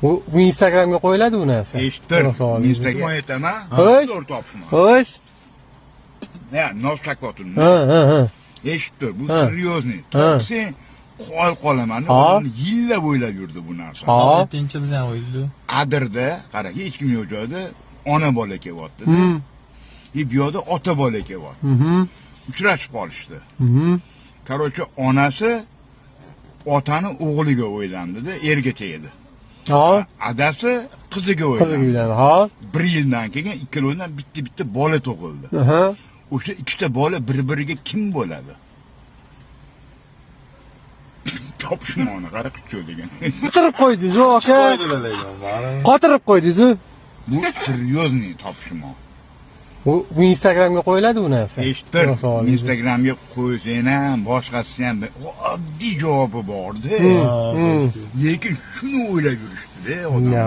Bu Instagramga qo'yiladi bu narsa. Eshittir. Quloq solib. Instagram aytaman. Xo'sh. Zo'r topishma. Xo'sh. Ya, nos takotun. Ha, ha, ha. Eshittir, bu Ha. серьезный. Ha. Topsang qoyil qolaman. Ha. Odam yillab o'ylab yurdi bu narsani. Ha. Yettinchi biz ham o'ylaydi. Adirda, qara, hech kim yo'q joyda ona bola kelyapti. Hmm. И bu yoqda ota bola kelyapti. Mhm. Uchrashib qolishdi. Mhm. Короче, onasi otani o'g'liga o'ylandida, erga tegdi. Ha. Adasi qiziga Qiziga o'ylandi. uylandi. Ha. Bir yildan keyin ikkovidan bitta-bitta bola tug'ildi. Aha. O'sha ikkita bola bir-biriga kim bo'ladi? Topishmoni qara qichqir degan. Qotirib qo'ydingiz, aka. Qo'ydilar lekin baribir. Qotirib qo'ydingiz. Bu серьезный topishmoq. Bu Instagramga qo'yiladi bu narsa. Eshittir. Quloq solib. Instagramga qo'ysang ham, boshqasi ham oddiy javobi borda. Hmm. Lekin shuni o'ylab yurishdi-da odam. Ya.